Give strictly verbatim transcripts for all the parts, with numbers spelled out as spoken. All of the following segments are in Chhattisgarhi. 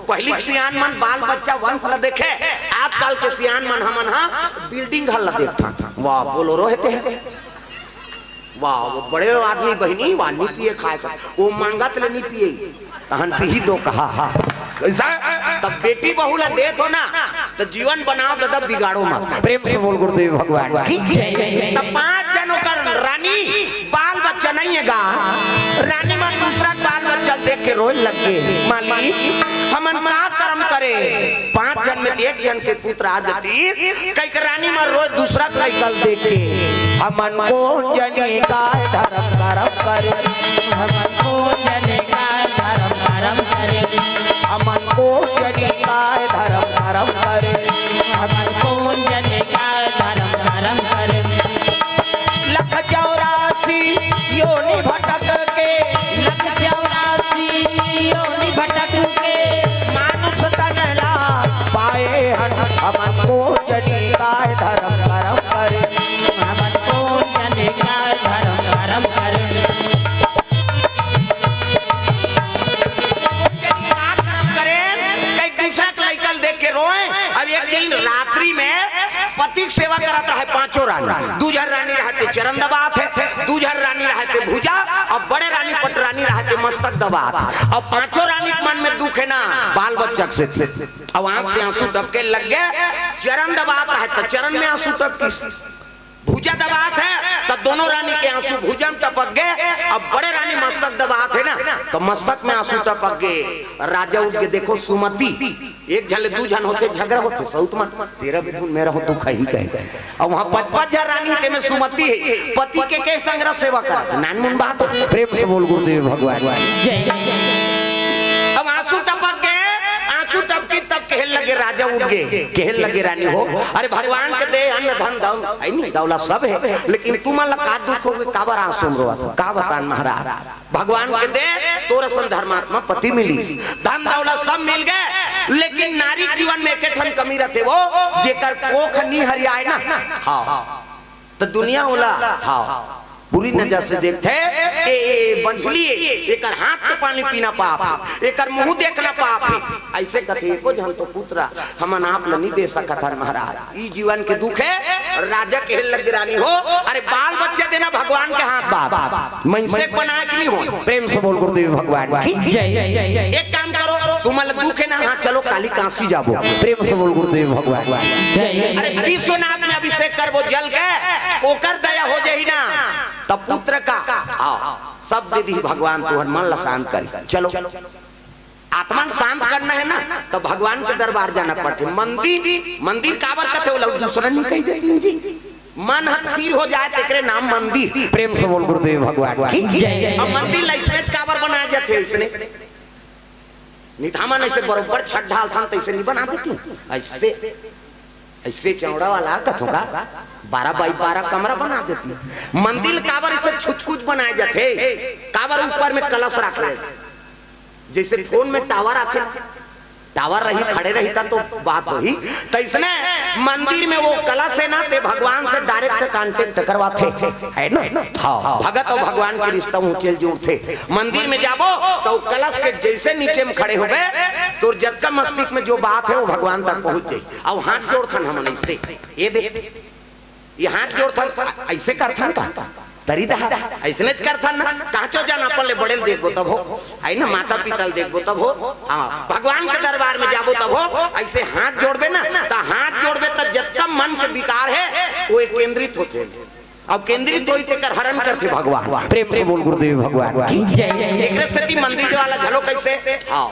पहिली के सियान मन बाल बच्चा वंश ल देखे, आजकल के सियान मन हमन ह बिल्डिंग घर ल देखथन। वाह, बोलो रोहते हैं। वाह, वो बड़े आदमी बहिनी, वाह, नी पिए खाए का, वो मांगत ले नी पिए, तहन पीही दो कहा। कैसा? तब बेटी बहू ला देत हो ना, तो जीवन बनाओ दादा, बिगाड़ो मत। प्रेम से बोल गुरुदेव भगवान की। तब पांच जनों का रानी, बाल बच्चा नहीं है गा। रानी मन दूसरा के बाल बच्चा देख के रोए लग गए, मालिक, हमन का कर्म करे? पांच जन में एक जन के पुत्र आ जाती, कई के रानी मन रोए दूसरा के लइका ल देख के। हमन कोन जनी काय धर्म करम करे। हमन कोन जनी काय धर्म करम करे। हमन कोन जनी काय धर्म करम करे। हमन कोन जनी काय धर्म करम करे। लख चौरासी योनि भटक के। लख चौरासी योनि भटक के। मानुष तन ला पाए हन। हमन कोन जनी काय धर्म करम करे। हमन कोन जनी काय धर्म करम करे। कोन जनी काय धर्म करे। कई दूसरा के लइका ल देख के रोए। अब एक दिन रात्रि में पति के सेवा करत रहे पांचों रानी। दू झन रानी रहते चरण दबात हे, दू झन रानी रहते भुजा, अउ बड़े रानी पटरानी रहते मस्तक दबात हे। अउ पांचों रानी के मन में दुख हे ना, बाल बच्चा के सेती। अउ आंख से आंसू टपके लग गे। चरण दबात रहे त चरण में आंसू टपकिस, भुजा दबात हे त दोनों रानी के आंसू भुजा में टपक गे। अउ बड़े रानी मस्तक दबात हे ना, त मस्तक में आंसू टपक गे। राजा उठ के देखो सुमति, एक झन ले दू झन होथे, झगरा होथे, सउत मन, तेरा भी खून मेरा हो, तू खही कहे। अउ वहां पच पच झन रानी, तेमे सुमति हे, पति के के संग रह सेवा करत, नानमुन बात। प्रेम से बोल गुरुदेव भगवान। जय। अब आंसू टपक गे, आंसू टपकी तब कहे लगे, राजा उठ गे, कहे लगे, रानी हो, अरे भगवान के दे अन्न धन दौल, है नी, दौलत सब हे, लेकिन तुमन ला का दुख होगे, काबर आंसू में रोवत हो, का बतान महाराज? भगवान के दे, तोर असन धर्मात्मा पति मिली, धन दौलत सब मिल गे, लेकिन नारी जीवन में एक ठन कमी रथे, वो जेकर कोख नी हरियाए ना, हाँ, त दुनिया ओला, हाँ, बुरी नजर से देखथे। ए, ए, बंझली, एकर हाथ के पानी पीना पाप हे, एकर मुंह देखना पाप हे। अइसे कथे, एको झन तो पुत्र हमन आप ल नी दे सकत हन महाराज। ई जीवन के दुख हे। राजा कहे लगे, रानी हो, अरे बाल बच्चा देना भगवान के हाथ बात, मइनसे बनाए के नी हो। प्रेम से बोल गुरुदेव भगवान की। जय। एक काम करो, तुमन ल दुख हे ना, हाँ चलो काली काशी जाबो। प्रेम से बोल गुरुदेव भगवान। जय। अरे विश्वनाथ में अभिषेक करबो जल के, ओकर दया हो जाही ना, तब पुत्र का, हाँ, सब दे दी भगवान, तुहर मन ला शांत करी। चलो। आत्मा ल शांत करना हे ना, त भगवान के दरबार जाना पड़थे। मंदिर, मंदिर काबर कथे, ओला दूसरा नी कहि देतिन जी। मन ह स्थिर हो जाए, तेकरे नाम मंदिर। प्रेम से बोल गुरुदेव भगवान की। जय। अब मंदिर ला अइसने काबर बनाए जाथे? अइसने निथामन अइसे बरोबर छत ढालथन, तइसे नी बना देतिन। अइसे, अइसे चौड़ा वाला कथों का, बारह बाई बारह कमरा बना देतिन। मंदिर काबर अइसे छुचकुच बनाए जाथे? काबर ऊपर में कलश रख ले? जइसे फोन में टावर आथे, टावर रही, खड़े रही त तो बात होही। तइसने मंदिर में वो कलश हे ना, ते भगवान से direct contact करवाथे, है ना? हाँ, भगत अउ भगवान के रिश्ता ऊंचे जुड़थे। मंदिर में जाबो त वो कलश के जइसे नीचे में खड़े होबे, तोर जतका मस्तिष्क में जो बात हे वो भगवान तक पहुंच जाही। अउ हाथ जोड़थन हमन अइसे, ए दे, ये हाथ जोड़थन, अइसे करथन का? तरी दहा, अइसनेच करथन ना। कांचो जन अपन ले बड़े ल देखबो तब हो, है ना, माता पिता ल देखबो तब हो। हाँ, भगवान के दरबार में जाबो तब हो, अइसे हाथ जोड़बे ना, त हाथ जोड़बे त जतका मन के विकार हे, वो एक केंद्रित होथे। अब केंद्रित होई तेकर हरण करथे भगवान। प्रेम से बोल गुरुदेव भगवान की। जय। एकरे सेती मंदिर वाला घलो कइसे, हाँ,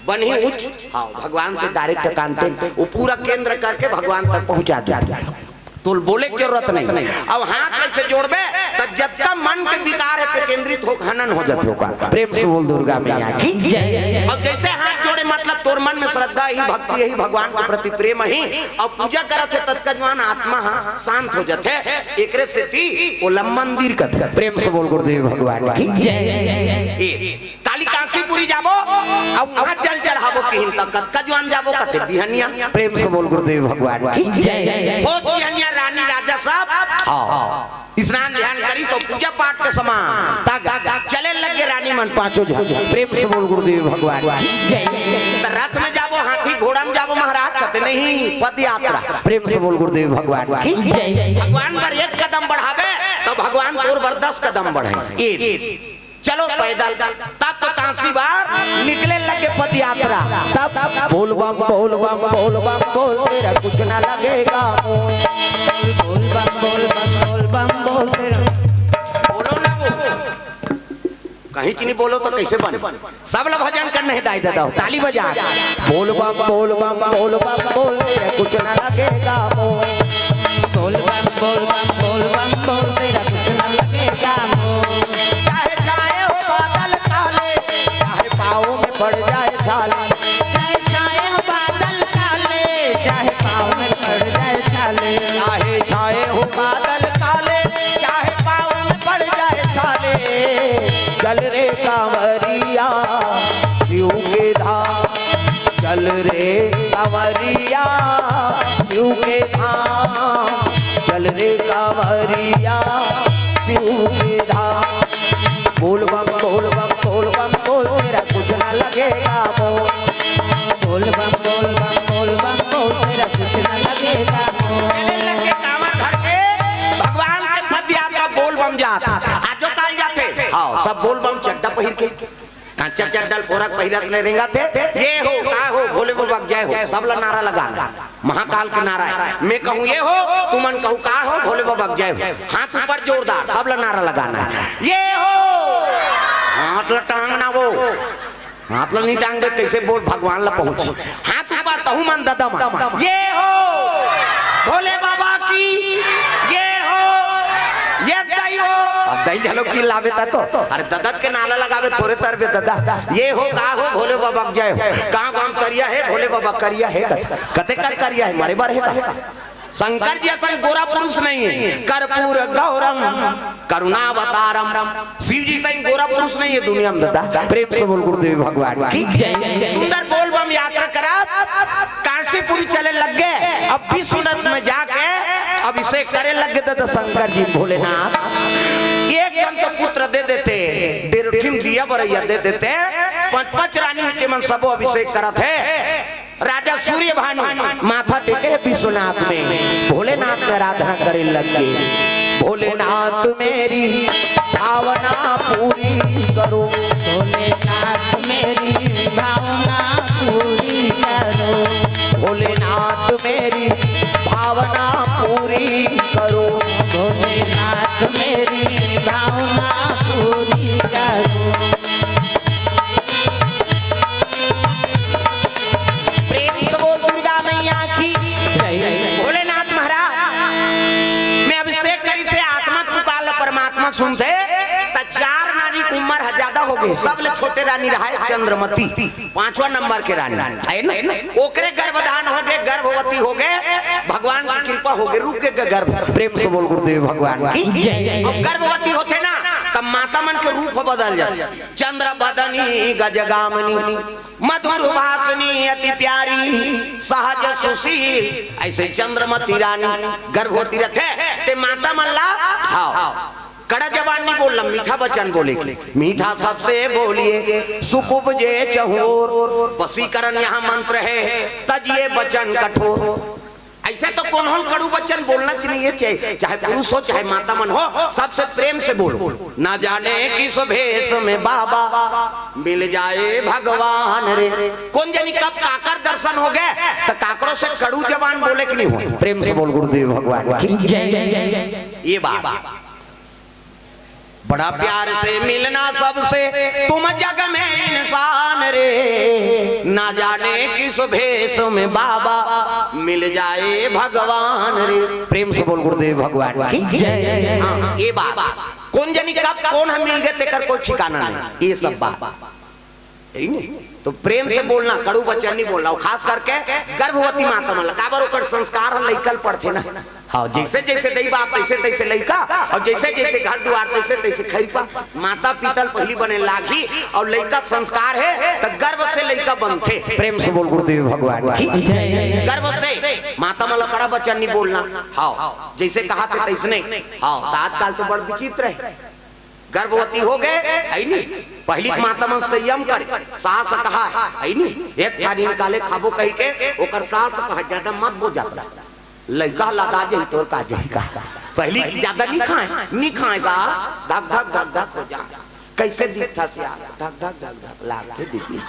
बनही उच्च, हाँ, भगवान से direct contact, वो पूरा केंद्र करके भगवान तक पहुंचा देथे। तोल बोले के जरूरत नहीं। अब हाथ अइसे जोड़बे, त जतका मन के विकार हे, पे केंद्रित हो, हनन हो जाथे ओकर। प्रेम से बोल दुर्गा मैया की। जय। अब जइसे हाथ जोड़े, मतलब तोर मन में श्रद्धा ही, भक्ति ही, भगवान के प्रति प्रेम ही, अउ पूजा करत हे, ततका जुआन आत्मा ह शांत हो जाथे। एकरे सेती ओला मंदिर कथे। प्रेम से बोल गुरुदेव भगवान की। जय। ए, काली काशीपुरी जाबो, अउ वहां जल चढ़ाबो किहिन त कतका जुआन जाबो कथे बिहनिया। प्रेम से बोल गुरुदेव भगवान की। जय। हो बिहनिया रानी राजा सब, हाँ, स्नान ध्यान करिस अउ पूजा पाठ के समान तक चले लगे रानी मन पांचों झन प्रेम से बोल गुरुदेव भगवान की। जय। त रथ में जाबो, हाथी घोड़ा में जाबो महाराज, कथे नहीं, पद यात्रा। प्रेम से बोल गुरुदेव भगवान की। जय। भगवान बर एक कदम बढ़ाबे त भगवान तोर बर दस कदम बढ़ाही। ए चलो पैदल। तब तो काशी बार निकले लगे पद यात्रा। तब बोल बम, बोल बम, बोल बम, बोल, तेरा कुछ ना लगेगा मोल। बोल बम, बोल बम, बोल बम, बोल, तेरा बोलो ना वो। कहीं चीनी बोलो तो कैसे बने? सब ला भजन करने हे दाई ददा, ताली बजा। बोल बम, बोल बम, बोल बम, बोल, तेरा कुछ ना लगेगा मोल। बोल बम, बोल बम, बोल बम, बोल, तेरा कुछ ना लगेगा मोल। चाहे छाए हो बादल काले, चाहे पाँव में पड़ जाए छाले। चाहे छाए हो बादल काले, चाहे पाँव में पड़ जाए छाले। चाहे छाए हो बादल काले, चाहे पाँव में पड़ जाए छाले। चल रे कांवरिया शिव के धाम, चल रे कांवरिया शिव के धाम, चल रे कांवरिया शिव के धाम। बोल बम, बोल बम, बोल बम, बोल, तेरा कुछ ना लगेगा मोल। बोल बम, बोल बम, बोल बम, बोल, तेरा कुछ ना लगेगा मोल। चले लगे कांवर धर के भगवान के पद यात्रा बोल बम जात। आजो काल जाथे। हाँ, सब बोल बम चड्डा पहिर के। कांचा चड्डा ल पोरक पहिरत ले रेंगत हे। ये हो, का हो, भोले बाबा के जय हो। सब ला नारा लगाना। महाकाल के नारा हे। मैं कहूँ ये हो, तुमन कहू का हो, भोले बाबा के जय हो। हाथ ऊपर जोरदार, सब ला नारा लगाना हे। ये हो। हाथ ला टांगना वो। हाथ ला नहीं टांगबे, कैसे बोल भगवान ला पहुँच। हाथ ऊपर तहू मन ददा मन। ये हो। भोले बाबा की। ये हो। ये दई हो। अब दई घलो की लावे ता तो। अरे ददत के नारा लगावे थोरे तरबे ददा। ये हो का हो भोले बाबा के जय हो। गाँव गाँव करिया हे भोले बाबा करिया हे कत-, कते कर करिया हे मारे बार हे का। शंकर जी असन गोरा पुरुष नहीं है। कर्पूर गौरम करुणावतारम। शिव जी सही गोरा पुरुष नहीं है दुनिया में दादा। प्रेम से बोल गुरुदेव भगवान की जय। सुंदर बोल बम यात्रा करा। काशीपुरी चले लग गए। अब विश्वनाथ में जाके अभिषेक करे लग गए दादा शंकर जी भोलेनाथ। एक जन तो पुत्र दे देते, डेढ़ ठिम दिया बरैया दे देते, पांच पांच रानी के मन सबो अभिषेक करत हे। राजा सूर्य भानु माथा टेके हे विश्वनाथ में, भोलेनाथ में आराधना करे लग गए। भोलेनाथ मेरी भावना पूरी करो। भोलेनाथ मेरी भावना पूरी करो। भोलेनाथ मेरी भावना पूरी करो। भोलेनाथ मेरी भावना पूरी करो। प्रेम से बोल दुर्गा मैया की। भोलेनाथ महाराज में अभिषेक करी से आत्मा के पुकार ल परमात्मा सुनथे। त चार रानी के उम्र ह ज्यादा हो गए, सब ले छोटे रानी रहा है चंद्रमती, पांचवा नंबर के रानी है ना। ओकरे गर्भधान हो गए, गर्भवती हो गए, भगवान की कृपा हो गए, रुक गए गर्भ। प्रेम से बोल गुरुदेव भगवान की जय। अब गर्भवती होथे ना, तब माता मन के रूप बदल जाथे। चंद्र बदनी गजगामिनी, मधुर भाषिणी अति प्यारी, सहज सुशील। ऐसे चंद्रमती रानी गर्भवती रथे, ते माता मन ला, हाँ, कड़ा जबान नहीं बोलना, मीठा वचन बोले के। मीठा सबसे बोलिए, सुख उपजे चहुओर। वशीकरण यहाँ मंत्र है, तजिए वचन कठोर। ऐसे तो कोनो ल कड़ू वचन बोलना चाहिए, चाहे, चाहे पुरुष हो, चाहे माता मन हो, सबसे प्रेम से बोलो। ना जाने किस भेष में बाबा मिल जाए भगवान रे। कोन जनी कब काकर दर्शन हो गए, तो काकरो से कड़ू जबान बोले कि नहीं हो? प्रेम से बोल गुरुदेव भगवान की जय। ये बात। बड़ा प्यार से मिलना सबसे तुम जग में इंसान रे, ना जाने किस भेष में बाबा मिल जाए भगवान रे। प्रेम से बोल गुरुदेव भगवान की जय। हाँ, ये बात। कोन जनी कब कोन ह मिल गए, तेकर कोई ठिकाना नहीं। ये सब बात। यही नहीं? तो प्रेम से बोलना, कड़ू वचन नहीं बोलना, और खास करके गर्भवती माता मन ला, काबर ओकर संस्कार ह लइका ल पड़थे ना। हाँ, जैसे जैसे दई बाप तैसे तैसे लइका, और जैसे जैसे घर दुआर तैसे तैसे खैरपा। माता पिता ल पहिली बने लागही, और लइका संस्कार है तो गर्भ से लइका बनथे। प्रेम से बोल गुरुदेव भगवान की जय। गर्भ से माता मन ला कड़ा वचन नहीं बोलना। हाँ, जैसे कहा थे तैसने। हाँ, तो आजकल तो बड़ विचित्र है। गर्भवती हो गए, है नहीं? पहिली के माता मन संयम करे, सास कहा, "है नी, एक थारी निकाले खाबो," कहि के ओकर सास कहा, "ज्यादा मत बो जात रह, लइका लदा जही तोर का जही का।" पहिली के ज्यादा नी खाए, नी खाए गा, धक धक धक धक हो जा। कैसे दिखथस यार? धक धक धक धक लागथे दीदी।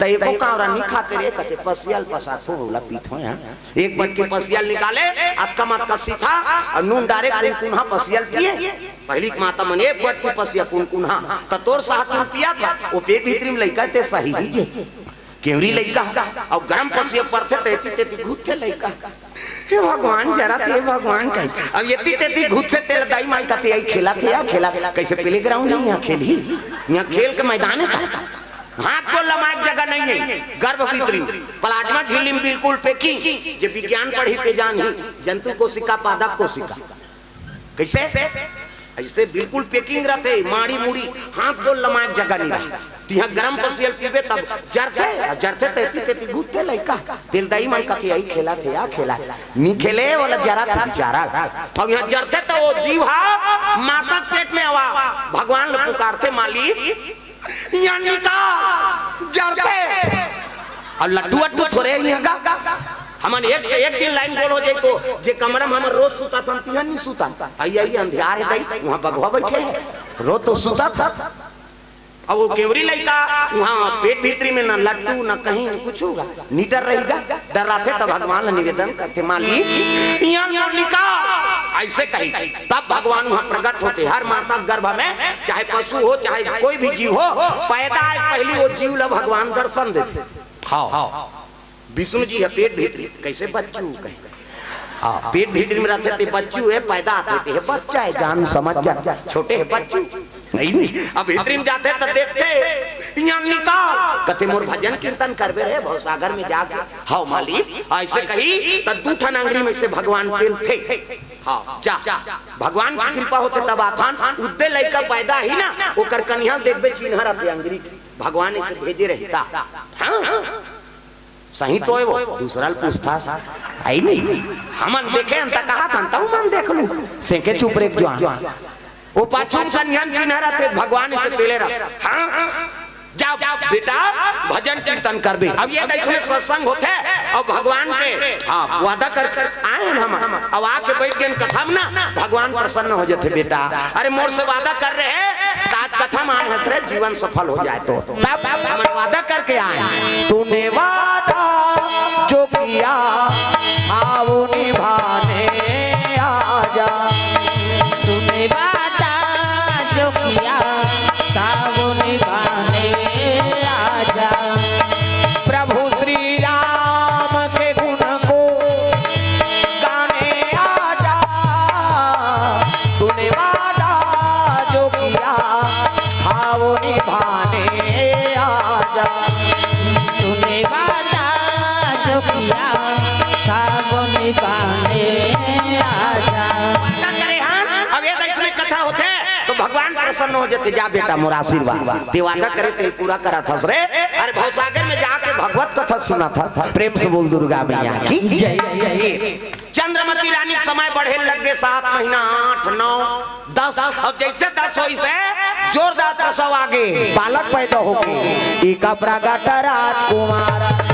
त एको कांवरा नी खाते रे, कथे पसिया ल पसाथो, ओला पीथो यार। एक बटकी पसिया ल निकाले, अतका मत कसी था, अउ नून डारे कुनकुनहा पसिया ल पिए। पहिली के माता मन एक बटकी पसिया कुनकुनहा, त तोर साथ कुन पिया था, वो पेट भीतरी में लइका ते सही ही जे। केवरी लइका, अउ गरम पसिया परथे, त एती तेती घुरथे लइका। "हे भगवान, जरथे, हे भगवान," कही। अब एती तेती घुरथे, तेला दाई माई कथे, "अई खेलथे या खेलथे।" कैसे playground हे, इहाँ खेलही? इहाँ खेल के मैदान हे का? हाथ गोड़ लमाए के जगह नहीं हे। गर्भ भीतरी plasma झिल्ली में बिल्कुल packing, जे विज्ञान पढ़ही ते जानही, जंतु कोशिका, पादप कोशिका। कैसे? ऐसे बिल्कुल packing रथे, माड़ी मुड़ी, हाथ गोड़ लमाए के जगह नहीं रहे। तिहाँ गरम पसिया ल पीबे तब जरथे, जरथे त एती तेती घुरथे लइका। तेला दाई माई कथे, "अई खेलथे या खेलथे।" नी खेले, ओला जरथे बिचारा। अब इहाँ जरथे त वो जीव हा माता के पेट में अवा, भगवान ल पुकारथे, "मालिक, इहाँ निकाल, जरथे।" अउ लट्टू अट्टू थोरे इहाँ का। हमन एक, एक दिन लाइन गोल हो जाई त जे कमरा में हमन रोज सुतथन, तिहाँ नी सुतन। अई, अई, अंधियार हे दाई, उहाँ बघवा बइठे हे, रोज तो सुतथन। अब वो केवरी लइका उहाँ पेट भीतरी में न लट्टू, न कहीं कुछ होगा, निडर रहिगा। डर्राथे त भगवान ल निवेदन करथे, "मालिक, इहाँ ल निकाल," ऐसे कही। तब भगवान उहाँ प्रगट होथे। हर माता के गर्भ में चाहे पशु हो, चाहे कोई भी जीव हो, पैदा आए पहिली वो जीव ल भगवान दर्शन देथे। हाँ, विष्णु जी हे पेट भीतरी, कैसे बच्चू कहे? हाँ, पेट भीतरी में रथे ते बच्चू हे, पैदा आथे ते हे बच्चा हे, जान समझ जा, छोटे हे बच्चू। नहीं, नहीं, अब भीतरी में जाथे त देखथे, "इहाँ निकाल।" कथे, "मोर भजन कीर्तन करबे रे भवसागर में जाके।" "हव मालिक," ऐसे कही त दू ठन अंगरी में से भगवान पेलथे। "हाँ, जा।" भगवान के कृपा होथे तब आथन, उद्दे लइका पैदा ही ना, ओकर कनिहा ल देखबे चिन्हा रथे अंगरी के, भगवान इसे भेजे रहिता। हाँ, सही तो हे वो, दूसरा ल पूछथस। अई नहीं, हमन देखे हन त कहत हन, तहूँ मन देख लू। सेंके चुप रे जुआन। वो पाछू म कनिहा म चिन्हा रथे, भगवान इसे पेले रथे। हाँ, जा बेटा, भजन कीर्तन करबे। अब ये अइसने सत्संग होथे, अउ भगवान के, हाँ, वादा कर आए हन हम, अउ आके बइठ गेन कथा म ना, भगवान प्रसन्न हो जथे, "बेटा, अरे मोर से वादा कर रहे, आज कथा म आए हस रे, जीवन सफल हो जाए तो।" तब हमन वादा करके आए। तूने वादा जो किया, आओ निभाने आजा। तूने वादा जो किया, आओ निभाने आजा। प्रभु श्री राम के गुण को गाने आजा। तूने वादा जो किया, आओ निभाने आजा। तूने वादा जो किया, आओ निभाने आजा। वादा करे हन, अब ये अइसने कथा होथे, त भगवान प्रसन्न हो जथे, "जा बेटा, मोर आशीर्वाद, ते वादा करे तेला पूरा करत हस रे।" अरे भवसागर में जाके भगवत कथा सुनत हस, प्रेम से बोल दुर्गा मैया की जय। चंद्रमती रानी के समय बढ़े लग गे, सात महीना, आठ, नौ, दस, अउ जइसे दस होइस हे जोरदार प्रसव आगे, बालक पैदा होगे। इका प्रगट राजकुमार